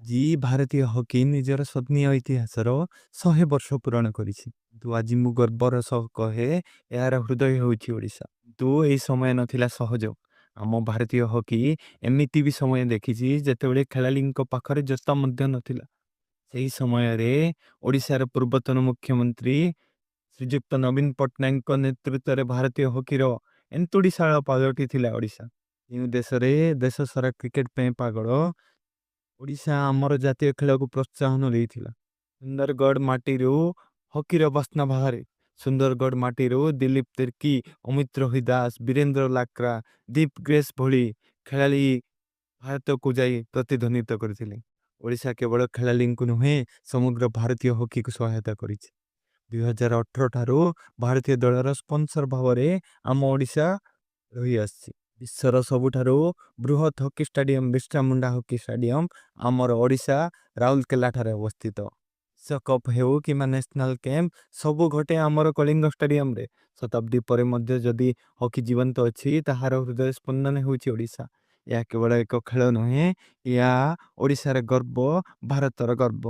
ଆଜି ଭାରତୀୟ ହକି ନିଜର ସ୍ୱର୍ଣ୍ଣିମ ଇତିହାସର 100 ବର୍ଷ ପୂରଣ କରିଛି। କିନ୍ତୁ ଆଜି ମୁଁ ଗର୍ବର ସହ କହେ, ଏହାର ହୃଦୟ ହେଉଛି ଓଡ଼ିଶା। କିନ୍ତୁ ଏହି ସମୟ ନଥିଲା ସହଜ। ଆମ ଭାରତୀୟ ହକି ଏମିତି ବି ସମୟ ଦେଖିଛି, ଯେତେବେଳେ ଖେଳାଳିଙ୍କ ପାଖରେ ଜୋତା ମଧ୍ୟ ନଥିଲା। ସେହି ସମୟରେ ଓଡ଼ିଶାର ପୂର୍ବତନ ମୁଖ୍ୟମନ୍ତ୍ରୀ ଶ୍ରୀଯୁକ୍ତ ନବୀନ ପଟ୍ଟନାୟକଙ୍କ ନେତୃତ୍ୱରେ ଭାରତୀୟ ହକିର ଏନ୍ତୁଡ଼ିଶାଳ ପାଲଟିଥିଲା ଓଡ଼ିଶା। ଯେଉଁ ଦେଶରେ ଦେଶ ସାରା କ୍ରିକେଟ ପାଇଁ ପାଗଳ, ଓଡ଼ିଶା ଆମର ଜାତୀୟ ଖେଳକୁ ପ୍ରୋତ୍ସାହନ ଦେଇଥିଲା। ସୁନ୍ଦରଗଡ଼ ମାଟିରୁ ହକିର ବାସ୍ନା ବାହାରେ। ସୁନ୍ଦରଗଡ଼ ମାଟିରୁ ଦିଲୀପ ତିର୍କୀ, ଅମିତ ରୋହିଦାସ, ବୀରେନ୍ଦ୍ର ଲାକ୍ରା, ଦୀପ ଗ୍ରେସ୍ ଭଳି ଖେଳାଳି ଭାରତକୁ ଯାଇ ପ୍ରତିଧ୍ୱନିତ କରିଥିଲେ। ଓଡ଼ିଶା କେବଳ ଖେଳାଳିଙ୍କୁ ନୁହେଁ, ସମଗ୍ର ଭାରତୀୟ ହକିକୁ ସହାୟତା କରିଛି। 2018 ଠାରୁ ଭାରତୀୟ ଦଳର ସ୍ପନ୍ସର ଭାବରେ ଆମ ଓଡ଼ିଶା ରହିଆସିଛି। ବିଶ୍ୱର ସବୁଠାରୁ ବୃହତ୍ hockey stadium Birsa Munda hockey stadium ଆମର ଓଡ଼ିଶା ରାଉରକେଲା ଠାରେ ଅବସ୍ଥିତ। ବିଶ୍ୱକପ୍ ହେଉ କିମ୍ବା ନ୍ୟାସନାଲ ଗେମ୍, ସବୁ ଘଟେ ଆମର କଳିଙ୍ଗ ଷ୍ଟାଡିୟମରେ। ଶତାବ୍ଦୀ ପରେ ମଧ୍ୟ ଯଦି ହକି ଜୀବନ୍ତ ଅଛି, ତାହାର ହୃଦୟ ସ୍ପନ୍ଦନ ହେଉଛି ଓଡ଼ିଶା। ଏହା କେବଳ ଏକ ଖେଳ ନୁହେଁ, ଏହା ଓଡ଼ିଶାର ଗର୍ବ, ଭାରତର ଗର୍ବ।